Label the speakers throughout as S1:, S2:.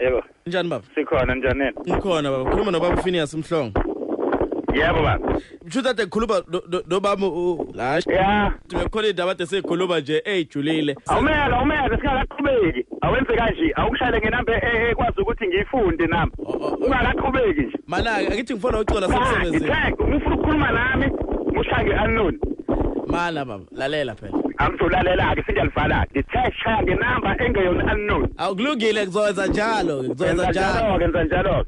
S1: Yebo.
S2: Njani baba?
S1: Sikhona njani?
S2: Ngikhona baba. Khuluma nobaba Phineas Mhlongo.
S1: Yebo baba.
S2: Mshuthi ade khuluma nobaba la.
S1: Yeah.
S2: Sibekhona indaba ade sikhuluma nje ejulile.
S1: Awumele singakaqhubeki. Awenze kanje, awungishayele ngenamba ekwazi ukuthi ngiyifunde nami. Ungakaqhubeki nje.
S2: Mana akithi ngifuna ucela semsebenzini.
S1: Ngithe ufuna ukukhuluma nami, mushange unknown.
S2: Mana baba, lalela phela.
S1: Angizolalela ke singiyalivala. Ngithe shaya ngenamba engeyona unknown.
S2: Awukulungile kuzowenza njalo, kuzowenza njalo.
S1: Ngenza njalo.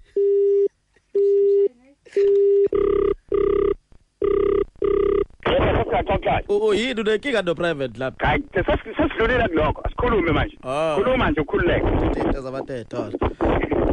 S2: Uyini unenkinga no private lapha?
S1: Hayi, sesidlulile kulokho. Asikhulume manje. Khuluma nje ukhululeke.
S2: Into zabathetho.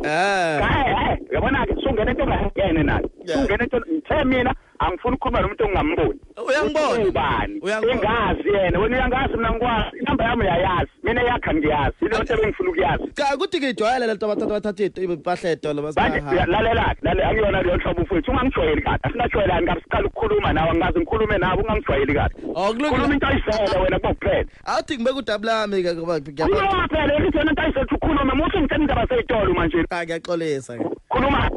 S1: Hayi, uyabona ke sungena into ongayene nayo. Sungena into ngithe mina angifuni ukukhuluma nomuntu ongingamboni.
S2: Uyangibona?
S1: Ubani? Engazi yena, wena uyangazi mina ngikwazi. Inamba yami uyayazi. Mina yakha ngiyazi. Ile nto engifuna ukuyazi.
S2: Cha, ukuthi ngijwayele lento abathatha impahla edolo
S1: basibaha. Lalela, lalela akuyona leyo nhlobo mfowethu. Ungangijwayeli kahle. Asingajwayelani kabi siqala ukukhuluma nawe, angazi ngikhulume nawe ungangijwayeli kahle. Khuluma into ayizele wena kuphela.
S2: Awuthi ngibeke udabu lami ke ngoba
S1: ngiyabona. Khuluma phela, ithi yona into ayizele ukukhuluma. Muthi ngithe indaba seyitolo manje.
S2: Cha, ngiyaxolisa ke.
S1: Khuluma.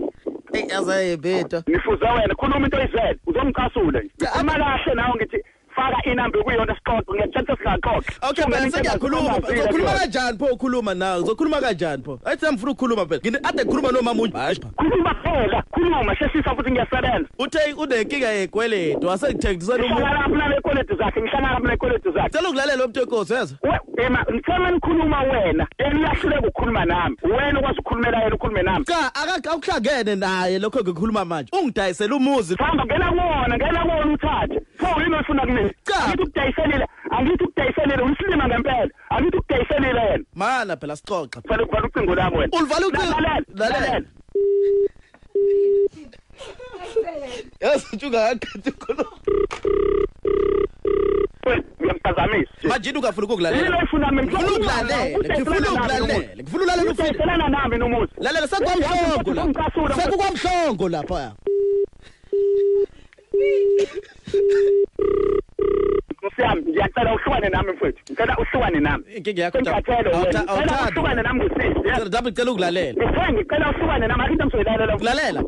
S2: Eyazayibetho.
S1: Nifuze wena, khuluma into oyizele. Uzongicasula nje. Khuluma kahle nawe ngithi faka inamba kuyona sixoxe, ngiyakutshela singaxoxe.
S2: Okay, phela sengiyakhuluma. Uzokhuluma kanjani pho ukhuluma nawe? Uzokhuluma kanjani pho? Ayithi ngifuna ukukhuluma phela. Ngine ade ngikhuluma nomama unje.
S1: Khuluma phela, khuluma sheshisa futhi ngiyasebenza.
S2: Uthe unenkinga yekweletu, wasengithengisela umuntu.
S1: Ngihlala lapha nalekweletu zakhe, ngihlala lapha nalekweletu zakhe.
S2: Cela ukulalela umuntu wenkosi yezwa.
S1: Ema, ngicela nikhuluma wena. Yena uyahluleka ukukhuluma nami. Wena ukwazi ukukhulumela yena ukhulume nami.
S2: Cha, akuhlangene naye lokho ngikhuluma manje. Ungidayisela umuzi.
S1: Hamba ngena kuwona uthathe. Pho yini ofuna kumina? Angithi ukudayiselile, angithi ukudayiselile, uyisilima ngempela. Angithi ukudayiselile yena.
S2: Mana phela sixoxe.
S1: Kufanele uvala ucingo lami wena.
S2: Ulivala ucingo. Lalela. Yazi ungakaqedi ukukhuluma.
S1: Uyamphazamisa.
S2: Manje ungafuni ukulalela.
S1: Yini oyifuna mina?
S2: Ngifuna ukulalela. Ngifuna ukulalela. Ngifuna ulalela ufike.
S1: Udayiselana nami nomuzi.
S2: Lalela sekukwamhlongo la. Sekukwamhlongo lapha.
S1: Siyami, ngiyacela uhlukane nami mfowethu. Ngicela uhlukane nami.
S2: Inkinga yakho
S1: awuthandi. Uhlukane nami ngusisi.
S2: Ngicela ukulalela.
S1: Ngicela uhlukane nami, akho into engizoyilalela.
S2: Lalela.